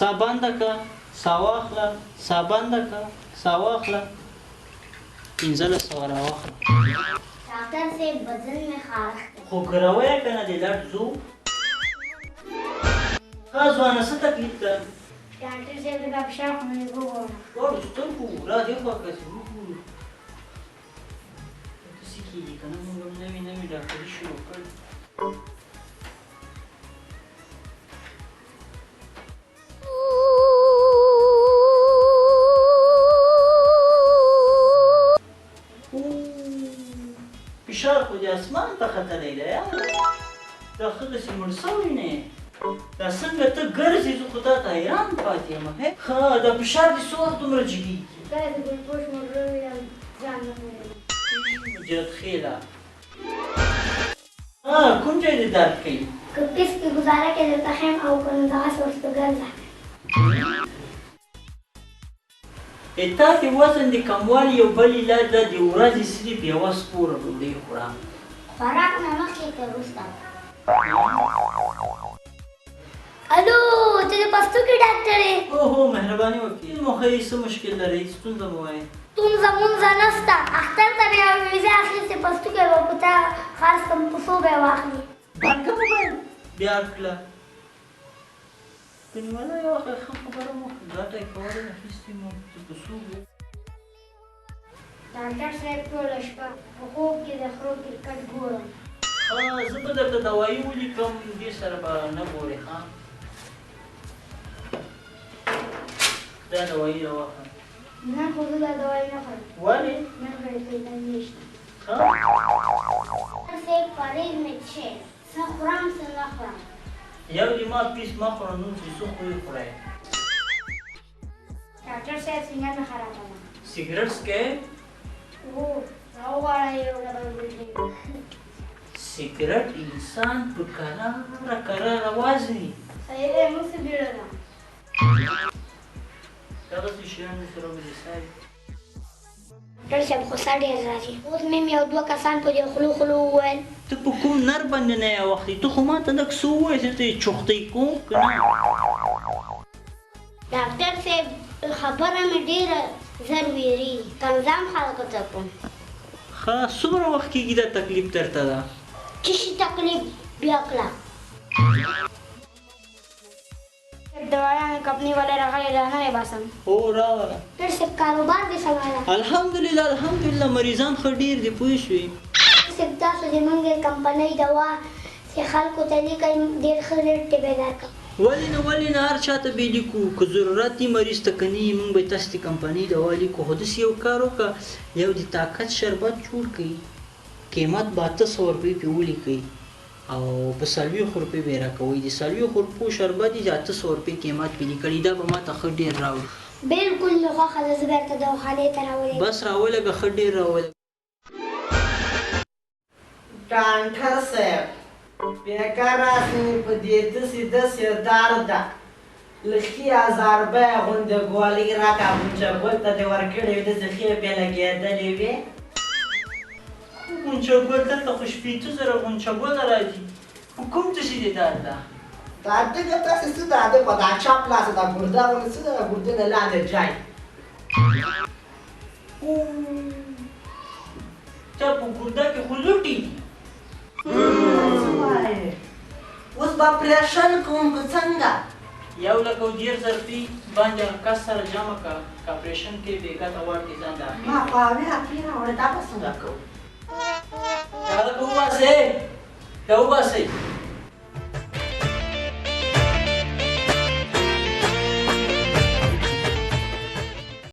سا بنده که، سا واخله، سا بنده که، سا واخله. 1500 راواخله. ډاکټر صاحب بدن مې خارښ دی. خو ګروه یې که نه د لټ ځو. ښه ځوانه، څه تکلیف ده؟ ډاکټر صاحب دا فشار خو مې وګوره. دواړو سترګو را دې خوا که چې وګورو داسې کېږي که نه. موږ هم نوې نوې ډاکټري شروع کړې. فشار خو دې اسمان ته ختلی دی یاره. دا ښه داسې مړ سوی نه یې، دا څنګه ته ګرځې؟ زه خو تا ته حیران پاتې یم. ښه، دا فشار دې څه وخت دومره جګېږي؟ کله د ګلپوش موټر ووینم ځان نه پوهېږم. مجرد خېله، ها کوم ځای دې درد کوي؟ که پیس کې ګزاره کې درته ښیم او که نه دغسې ورته ګرځه. تا د وزن د کموالي یو بل علاج دا د ورځې صرف یوه سپوره ډوډۍ خوره. خوراک نه مخکې که وروسته؟ الو، ته د پښتو کې ډاکټر یې؟ هو هو، مهرباني وکړئ. مو ښه یې، څه مشکل لرئ؟ ستونزه مو وایئ. ستونزه مونزه نسته. اختر ته مې یوه ویزه اخیستې، پښتوکی به په تا خرڅ کړم، په څو به یې واخلې؟ بند کړه موبایل بیا کړه. کنیواله یوه ښه خبره مو ګټه یې کوله، اخیستې مو چې په څو. ډاکټر صاحب ټوله شپه په خوب کې د خرو کرکټ ګورم. ښه، زه به درته دوایي ولیکم، دې سره به نه ګورې. ښه، دا دوایي راواخله. نن خو زه دا دوایي نه خورم. ولې؟ نن خو یې پیدا نشته. ښه ډاکټر صاحب پرهېز مې څه شی؟ څه خورم څه نه خورم؟ یو دې ما پیس مه خوره، نور چې څه خورې خوره. ډاکټر صاحب سینه مې خرابه ده. سګرټ څکې؟ هو، راوغواړه یو ډبل ګولۍ. سګرټ انسان په کراره کراره وژني. صحیح دی، موږ څه بیړه ده. دغسې شیان مې سره ولې ساري. ډاکټر صاحب غوسه ډېر راځي. اوس مې یو دوه کسان په دې خولو خولو وویل. ته په کوم نر باندې نه یې واخلې؟ ته خو ما ته لږ څه ووایې چې ته یې چوختۍ کوم که نه. ډاکټر صاحب خبره مې ډېره زر وېرېږي، کنځام خلکو ته کوم. ښه، څومره وخت کېږي دا تکلیف درته ده؟ څه شي تکلیف؟ بیا کړه. دوایانو کمپنۍ والا راغلی، دا نه باسم. هو راغله. ډاکټر صاحب کاروبار دې سمه ده؟ الحمدلله الحمدلله، مریضان ښه ډېر دي، پوه شوې. ډاکټر صاحب تاسو زمونږ کمپنۍ دوا چې خلکو ته لیکئ ډېر ښه ریټ دې به درکړم. ولې نه، ولې نه، هر چا ته به یې لیکو، که ضرورت وي مریض ته که نه وي، موږ به تاسو د کمپنۍ دوا لیکو. خو داسې یو کار وکړه، یو د طاقت شربت جوړ کړئ، قیمت به 800 روپۍ پرې ولیکئ او په 40 روپۍ به یې راکوئ. د 40 روپو شربت دی چې 800 روپۍ قیمت پرې لیکلی، دا به ما ته ښه ډېر راوړي. بلکل مې خوښه ده، زه بېرته دواخانې ته راولېږم. بس راولېږه، ښه ډېر راولېږه. ډاکټر صاحب بېکاره مې په دې دسې دسې درد ده، له ښې ازاربه غوندې ګولۍ راکړه، غونچه ګل ته دې ورکړې وي، داسې ښې پرې لګېدلې وې. غونچه ګل دلته خو 60,000 غونچه ګله راځي، په کوم څه شي دې درد ده؟ دا دغه داسې څه ده، ده په دا چپ لاس دا ګرده غوندې څه ده، دا ګردې نه لاندې جای. تا په ګرده کې خو لوټې دي. څه وایې؟ اوس به اپرېشن کوم که څنګه؟ 1,30,000 روپۍ باندې هغه کس سره جمع کړه، که اپرېشن کوې بېګا ته ورکړې ځان د اخلي. ما خو 70 روپۍ راوړې، دا به څنګه کوو؟ دا هلکه وباسئ، دا وباسئ.